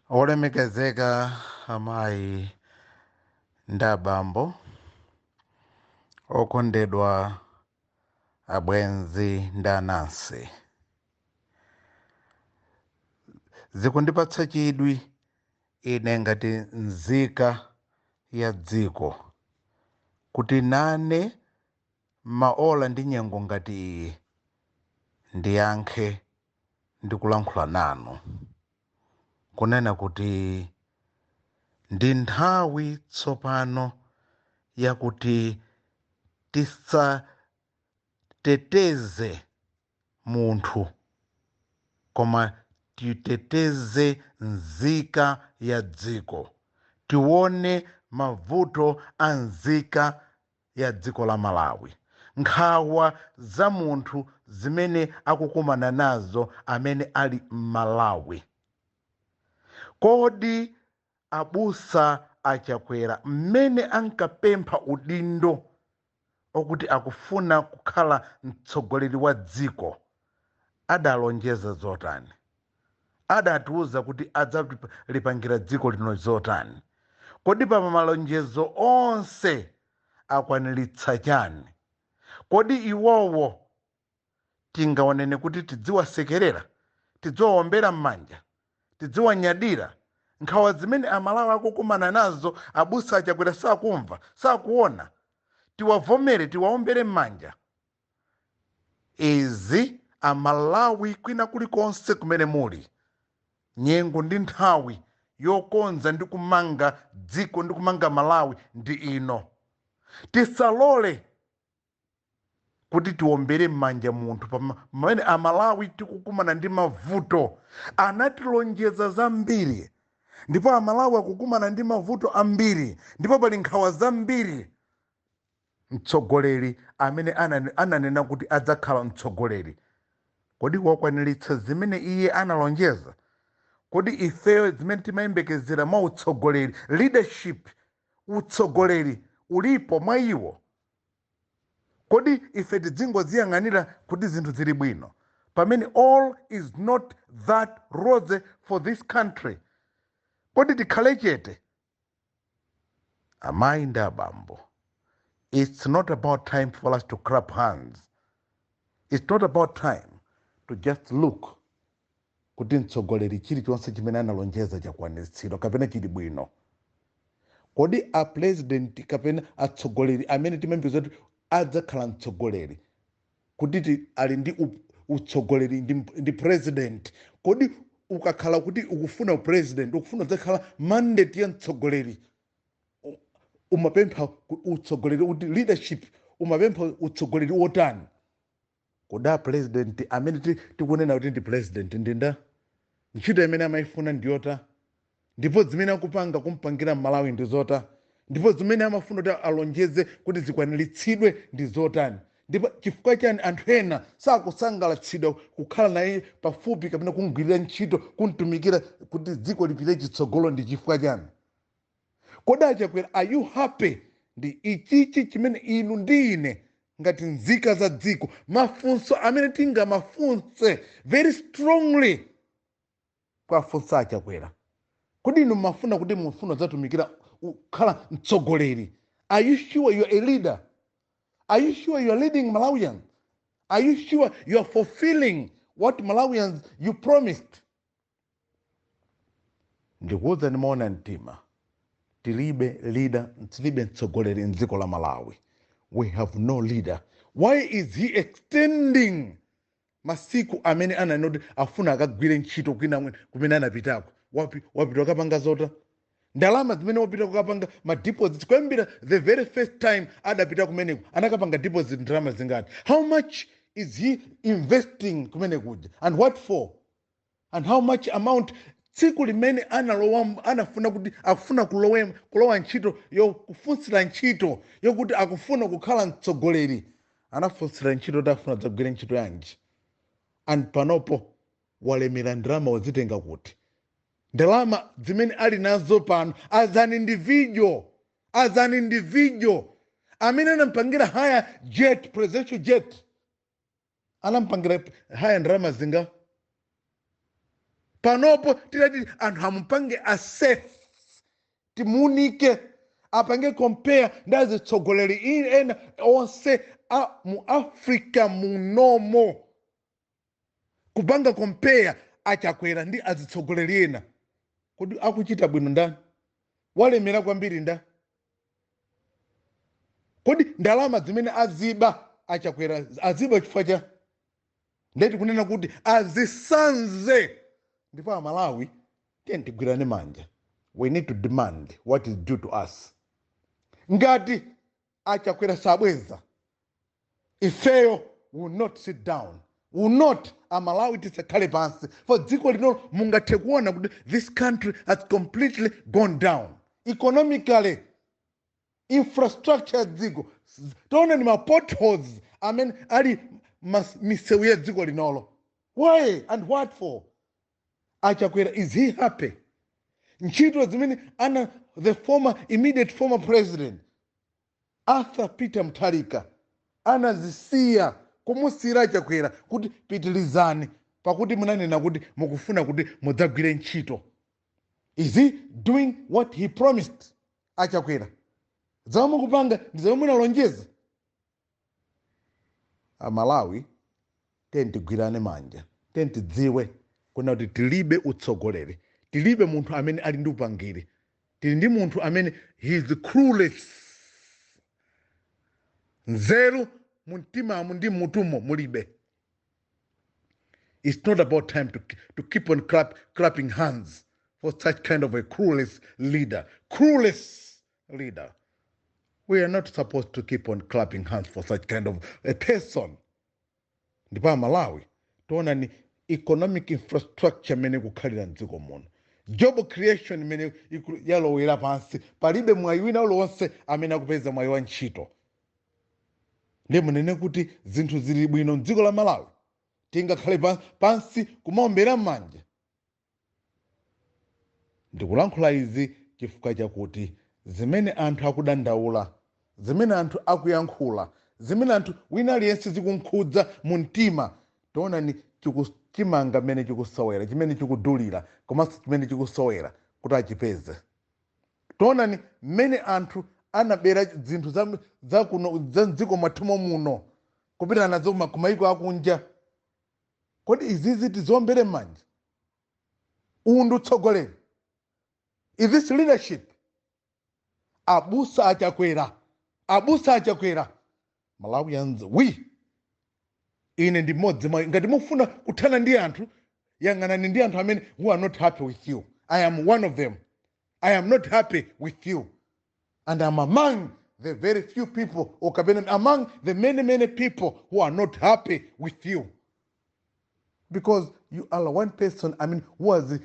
Olemekezeka amayi ndi abambo, okondedwa abwenzi ndi anansi, zikundipatsa chidwi ine ngati nzika ya dziko kuti nane maola ndi nyengo ngati iyi ndiyankhe ndi kulankhula nanu, kunena kuti ndi nthawi tsopano yakuti tisateteze munthu, koma titeteze nzika ya dziko. Tione mavuto a nzika ya dziko la Malawi, nkhawa za munthu zimene akukumana nazo amene ali m'Malawi. Kodi abusa aChakwera mmene ankapempha udindo okuti akufuna kukhala mtsogoleri wa dziko adalonjeza zotani? Adatiuza kuti adzalipangira dziko lino zotani? Kodi pa malonjezo onse akwaniritsa chani? Kodi iwowo tingaonene kuti tidziwasekerera, tidziwawombera m'manja, tidziwanyadira? Nkhawa zimene Amalawi akukumana nazo abusa aChakwera sakumva, sakuona? Tiwavomere, tiwaombere m'manja? Izi Amalawi kwina kulikonse kumene muli, nyengo ndi nthawi yokonza ndi kumanga dziko ndi kumanga Malawi ndi ino. Tisalole kuti tiwombere m'manja munthu pamene Amalawi tikukumana ndi mavuto. Anatilonjeza zambiri ndipo Amalawi akukumana ndi mavuto ambiri ndipo pali nkhawa zambiri. Mtsogoleri amene ananena kuti adzakhala mtsogoleri, kodi wakwaniritsa zimene iye analonjeza? Kodi ifeyo zimene timayembekezera mwa utsogoleri, leadership, utsogoleri ulipo mwa iwo? Kodi ife tidzingodziyang'anira kuti zinthu zili bwino pamene all is not that rosy for this country? Kodi tikhale chete? Amayi ndi abambo, it's not about time for us to clap hands. It's not about time to just look kuti mtsogoleri chilichonse chimene analonjeza chakwaniritsidwa kapena chili bwino. Kodi a president kapena atsogoleri amene timayembekeza kuti adzakhala mtsogoleri, kuti ali ndi utsogoleri ndi president, kodi ukakhala kuti ukufuna president, ukufuna udzakhala mandate ya mtsogoleri, umapempha utsogoleri kuti leadership, umapempha utsogoleri wotani? Kodi a president amene tikunena kuti ndi president ndinda ntchito imene amayifuna ndiyota, ndipo zimene akupanga kumpangira Malawi ndi zota, ndipo zimene amafuna kuti alonjeze kuti zikwaniritsidwe ndi zotani, ndipo chifukwa chani anthu ena sakusangalatsidwa kukhala naye pafupi kapena kumgwirira ntchito, kumtumikira kuti dziko lipite chitsogolo? Ndi chifukwa chani? Kodi aChakwera, are you happy ndi ichichi chimene inu ndi ine ngati nzika za dziko, mafunso amene tingamafunse very strongly kwafunsa aChakwera? Kodi inu mafuna kuti mufuna zatumikira kukhala mtsogoleri, are you sure you are a leader? Are you sure you are leading Malawians? Are you sure you are fulfilling what Malawians you promised? Ndikuwuza ndimaona mtima, tilibe leader, tilibe mtsogoleri mdziko la Malawi. We have no leader. Why is he extending masiku amene ananena kuti afuna akagwire ntchito kwina kumene anapitako? Wapita kukapanga zota? Ndalama zimene wapita kukapanga ma deposit, kuyambira the very first time adapita kumeneko, anakapanga deposit ndalama zingati? How much is he investing kumene kuja, and what for, and how much amount? Tsiku limene analowa, anafuna kuti akufuna kulowa ntchito yo, kufunsira ntchito yokuti akufuna kukhala mtsogoleri, anafunsira ntchito kuti afuna dzagwire ntchito yanji? And panopo walemera, ndalama wazitenga kuti? Ndalama zimene ali nazo pano as an individual, as an individual amene anampangira hire jet, presidential jet, anampangira hire ndalama zinga? Panopo tidati anthu amupange assess, timunike, apange compare ndi azitsogoleri ena onse a mu Africa munomo, kupanga compare Achakwera ndi azitsogoleri ena, kodi akuchita bwino ndani? Walemera kwambiri nda? Kodi ndalama zimene aziba Achakwera aziba chifukwa cha ndeti kunena kuti azisanze? Ndipo Amalawi, tiye tigwirane manja. We need to demand what is due to us. Ngati Achakwera sabweza, ifeyo will not sit down, will not, Amalawi tisakhale pansi for dziko lino. Mungathe kuona kuti this country has completely gone down economically. Infrastructure ya dziko, taona ni ma potholes amene ali misewu ya dziko linolo. Why and what for? Achakwera, is he happy? Ntchito zimene ana the former immediate former president Arthur Peter Mutharika anazisiya, kumusiyira Achakwera kuti pitilizani, pakuti munanena kuti mukufuna kuti mudzagwire ntchito, is he doing what he promised? Achakwera, zomwe mukupanga ndi zomwe munalonjeza? Amalawi, tiye tigwirane manja, tiye tidziwe kuna kuti tilibe utsogoleri, tilibe munthu amene ali ndi upangiri. Tili ndi munthu amene he is clueless. Nzeru mumtimamu ndi mutumo mulibe. It's not about time to keep on clapping hands for such kind of a clueless leader. Clueless leader. We are not supposed to keep on clapping hands for such kind of a person. Ndipo Amalawi, tiona ni economic infrastructure imene ikukhalira mdziko muno, job creation imene yalowera pansi. Palibe mwayi wina uliwonse amene akupeza mwayi wa ntchito. Ndi munene kuti zinthu zili bwino mdziko la Malawi, tingakhale pansi kumaombera m'manja? Ndikulankhula izi chifukwa chakuti zimene anthu akudandaula, zimene anthu akuyankhula, zimene anthu wina aliyense zikunkhudza mu mtima, tiona ni chimanga mmene chikusowera, chimene chikudulira, komanso chimene chikusowera kuti achipeze. Tiona ni mmene anthu anabera zinthu za kuno, za mdziko mwathumo muno, kupita nazo kumayiko akunja. Kodi izizi tiziombere m'manja? Uwu ndi utsogoleri? Is this leadership? Abusa Achakwera, abusa Achakwera, Malawians, we, ine ndi mmodzi mwa, ngati mufuna kuthana ndi anthu, yang'anani ndi anthu amene who are not happy with you. I am one of them. I am not happy with you, and I'm among the very few people, or kapena among the many, many people who are not happy with you, because you are one person, I mean, who has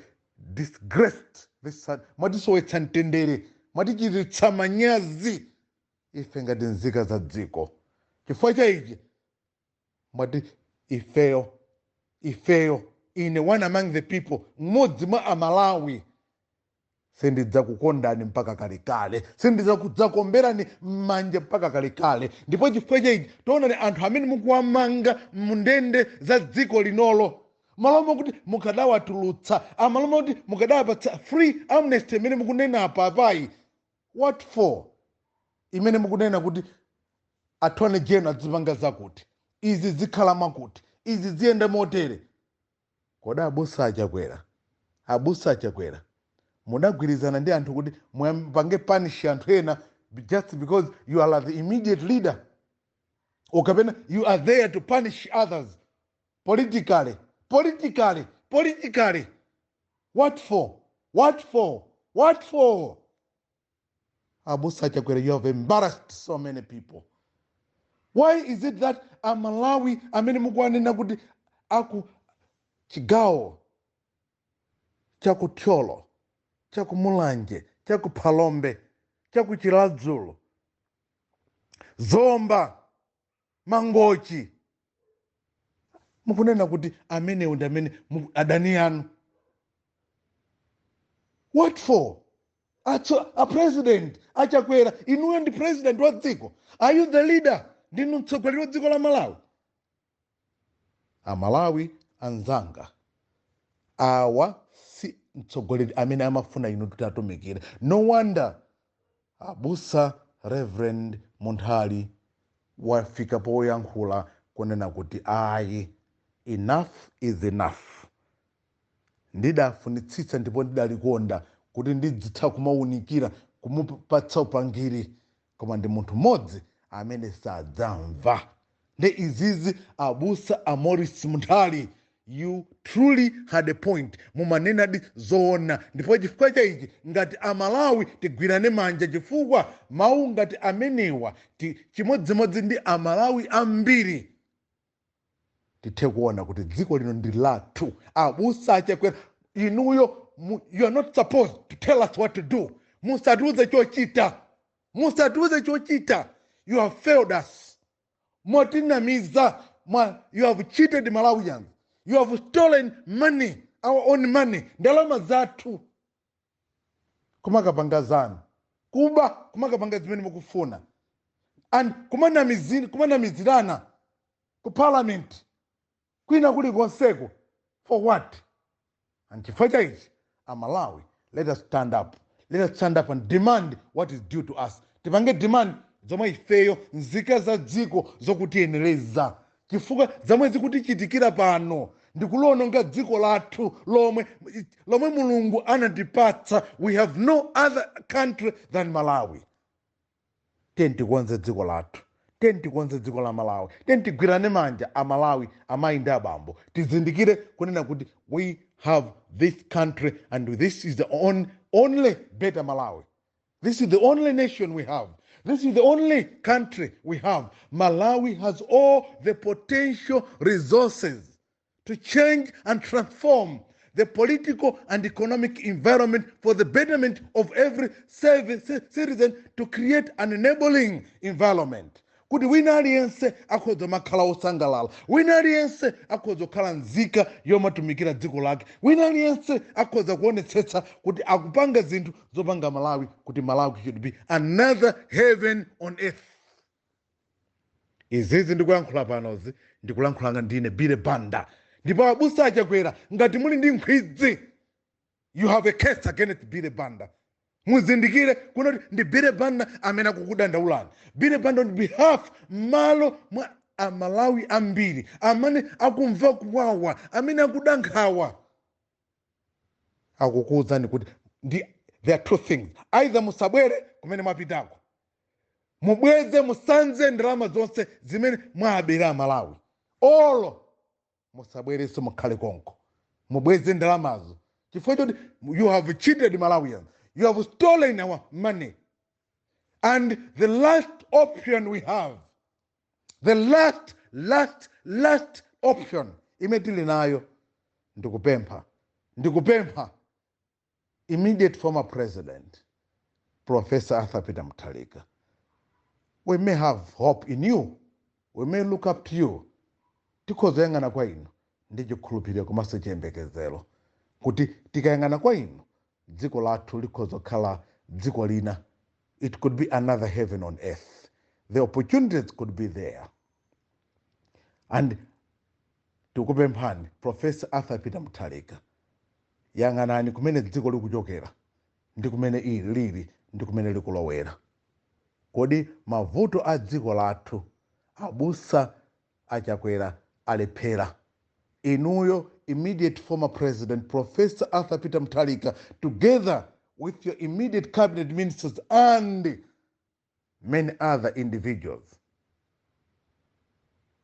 disgraced this. Mwatisowetsa mtendere, mwatichititsa manyazi ife ngati nzika za dziko. Chifukwa cha ichi, mwati ifeyo, ine one among the people, mmodzi mwa Amalawi, sindidzakukondani mpaka kalekale, sindidzakuomberani m'manja mpaka kalekale. Ndipo chifukwa cha ichi, taonani anthu amene mukuwamanga mundende za dziko linolo, malo kuti mukadawatulutsa, amalo kuti mukadawapatsa free amnesty imene mukunena apa apayi, what for? Imene mukunena kuti Attorney General adzipanga zakuti, izi zikhala mwakuti, izi ziyende motere. Kodi abusa Achakwera, abusa Achakwera, munagwirizana ndi anthu kuti mupange punish anthu ena just because you are the immediate leader, or kapena you are there to punish others politically, politically, politically? What for? What for? What for? Abusa Achakwera, you have embarrassed so many people. Why is it that Amalawi amene mukuwanena kuti aku chigawo chakuthyolo, chakumulanje, chakuphalombe, chakuchiladzulo, Zomba, Mangochi, mukunena kuti amenewo ndi amene adani anu? What for? A President Achakwera, inuyo ndi president wa dziko. Are you the leader? Ndinu mtsogoleri wa dziko la Malawi? Amalawi anzanga, awa mtsogoleri amene amafuna inu kuti atumikire. No wonder abusa Reverend Munthali wafika poyankhula kunena kuti, "Ayi, enough is enough. Ndidafunitsitsa ndipo ndidalikonda kuti ndidzitha kumawunikira, kumupatsa upangiri, koma ndi munthu mmodzi amene sadzamva." Nde izizi, abusa a Morris Munthali, you truly had a point. Mumanenadi zoona. Ndipo chifukwa cha ichi, ngati Amalawi tigwirane manja, chifukwa mawu ngati amenewa chimodzimodzi ndi Amalawi ambiri tithe kuona kuti dziko lino ndi lathu. Abusa aChakwera, inuyo you are not supposed to tell us what to do. Musatiuze chochita, musatiuze chochita. You have failed us. Mwatinamiza you have cheated Malawians. You have stolen money, our own money, ndalama zathu, kumakapanga zanu, kuba, kumakapanga zimene mukufuna and kumanamizirana ku parliament, kwina kulikonseko. For what? And chifukwa cha ichi, Amalawi, let us stand up. Let us stand up and demand what is due to us. Tipange demand zomwe ifeyo nzika za dziko zokutiyenereza, chifukwa zomwe zikutichitikira pano ndikulononga dziko lathu lomwe Mulungu anatipatsa. We have no other country than Malawi. Tiye tikonze dziko lathu, tiye tikonze dziko la Malawi, tiye tigwirane manja Amalawi, amayi ndi abambo. Tizindikire kunena kuti we have this country and this is the only better Malawi. This is the only nation we have. This is the only country we have. Malawi has all the potential resources to change and transform the political and economic environment for the betterment of every citizen, to create an enabling environment kuti wina aliyense akhoza makhala osangalala, wina aliyense akhoza kukhala nzika yomatumikira dziko lake, wina aliyense akhoza kuonetsetsa kuti akupanga zinthu zopanga Malawi kuti Malawi should be another heaven on earth. Izizi ndikuyankhula panozi, ndikulankhulanga ndine Billy Banda. Ndipo abusa aChakwera, ngati muli ndi nkhwidzi, you have a case against Billy Banda. Muzindikire kunoti ndi Billy Banda amene akukudandaulani, Billy Banda on behalf, m'malo mwa Amalawi ambiri amene akumva kuwawa, amene akuda nkhawa. Akukuwuzani kuti ndi there are two things: either musabwere kumene mwapitako, mubweze, musanze ndalama zonse zimene mwabera Amalawi, olo musabwerenso, mukhale konko, mubweze ndalamazo, chifukwa choti you have cheated Malawians, you have stolen our money. And the last option we have, the last, last, last option imene tili nayo, ndikupempha immediate former president Professor Arthur Peter Mutharika, we may have hope in you, we may look up to you. Tikhoza kuyang'ana kwa inu ndi chikhulupiriro komanso chiyembekezero kuti tikayang'ana kwa inu, dziko lathu likhoza kukhala dziko lina. It could be another heaven on earth. The opportunities could be there. And tikupemphani, Professor Arthur Peter Mutharika, yang'anani kumene dziko likuchokera ndi kumene ili lili ndi kumene likulowera. Kodi mavuto a dziko lathu abusa aChakwera alephera, inuyo immediate former president Professor Arthur Peter Mutharika, together with your immediate cabinet ministers and many other individuals,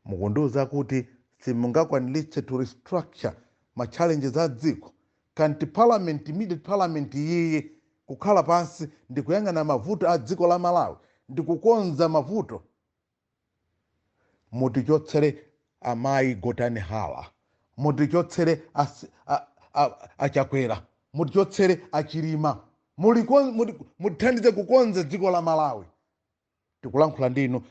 mukundiwuza kuti simungakwaniritse to restructure ma challenges a dziko? Kanti parliament, immediate parliament iyiyi, kukhala pansi ndi kuyang'ana mavuto a dziko la Malawi ndi kukonza mavuto? Mutichotsere amayi Gotani Hala, mutichotsere aChakwera, mutichotsere aChilima, mutithandize kukonza dziko la Malawi. Tikulankhula ndinu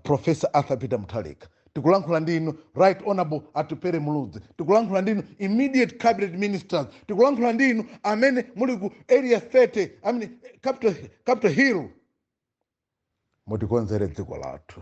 Professor Arthur Peter Mutharika, tikulankhula ndinu Right Honorable Atupere Muluzi, tikulankhula ndinu immediate cabinet ministers, tikulankhula ndinu amene muli ku Area 30, I mean, Capital Hill. Mutikonzere dziko lathu.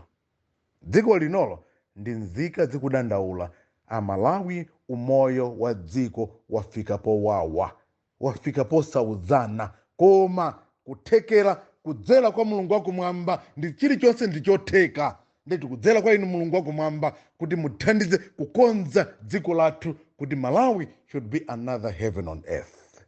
Dziko linolo ndi nzika zikudandaula. Amalawi, umoyo wa dziko wafika powawa, wafika posaudzana, koma kuthekera kudzera kwa Mulungu wakumwamba ndi chilichonse ndichotheka. Ndeti kudzera kwa inu Mulungu wakumwamba kuti muthandize kukonza dziko lathu, kuti Malawi should be another heaven on earth.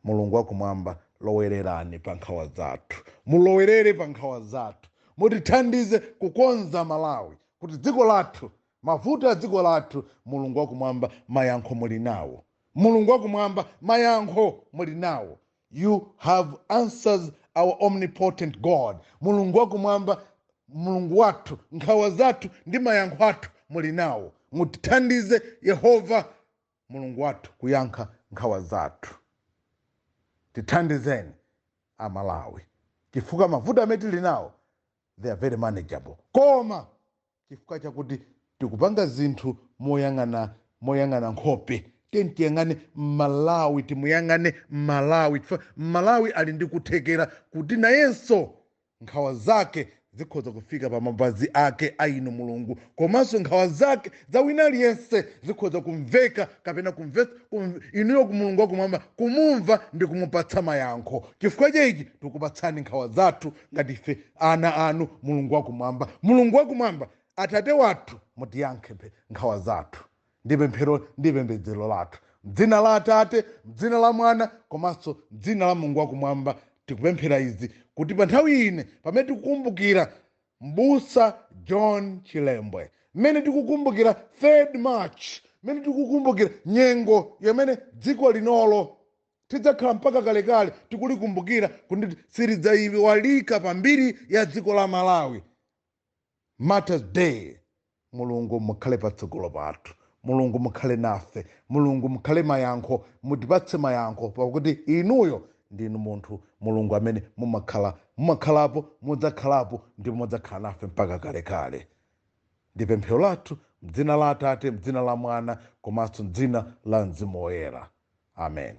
Mulungu wakumwamba, lowererani pa nkhawa zathu, mulowerere pa nkhawa zathu, mutithandize kukonza Malawi, kuti dziko lathu, mavuto a dziko lathu, Mulungu wakumwamba, mayankho muli nawo. Mulungu wakumwamba, mayankho muli nawo. You have answers, our omnipotent God. Mulungu wakumwamba, Mulungu wathu, nkhawa zathu ndi mayankho athu muli nawo. Mutithandize, Yehova Mulungu wathu, kuyankha nkhawa zathu. Tithandizeni Amalawi, chifukwa mavuto amene tili nawo, they are very manageable, koma chifukwa chakuti tikupanga zinthu moyang'ana nkhope. Tiyeni tiyang'ane Mmalawi, timuyang'ane Mmalawi, chifukwa Mmalawi ali ndi kuthekera kuti nayenso nkhawa zake zikhoza kufika pa mapazi ake a inu Mulungu, komanso nkhawa zake za wina aliyense zikhoza kumveka kapena kumvetsa inuyo ku Mulungu wakumwamba kumumva ndi kumupatsa mayankho. Chifukwa chaichi tikupatsani nkhawa zathu ngati ife ana anu, Mulungu wakumwamba. Mulungu wakumwamba, Atate wathu, mutiyankhe nkhawa zathu. Ndi pemphero ndi pembedzero lathu mdzina la Atate, mdzina la Mwana, komanso mdzina la Mulungu wakumwamba. Tikupemphera izi kuti pa nthawi ine pamene tikukumbukira Mbusa John Chilembwe, mmene tikukumbukira 3rd March, mmene tikukumbukira nyengo yamene dziko linolo tidzakhala mpaka kalekale tikulikumbukira, kuti silidzayiwalika pambiri ya dziko la Malawi, Martyrs Day, Mulungu mukhale patsogolo pathu, Mulungu mukhale nafe, Mulungu mukhale mayankho, mutipatse mayankho, pakuti inuyo ndinu munthu Mulungu amene mumakhala, mumakhalapo, mudzakhalapo ndipo mudzakhala nafe mpaka kalekale. Ndi pemphero lathu mdzina la Atate, mdzina la Mwana, komanso mdzina la Mzimu Woyera. Amen.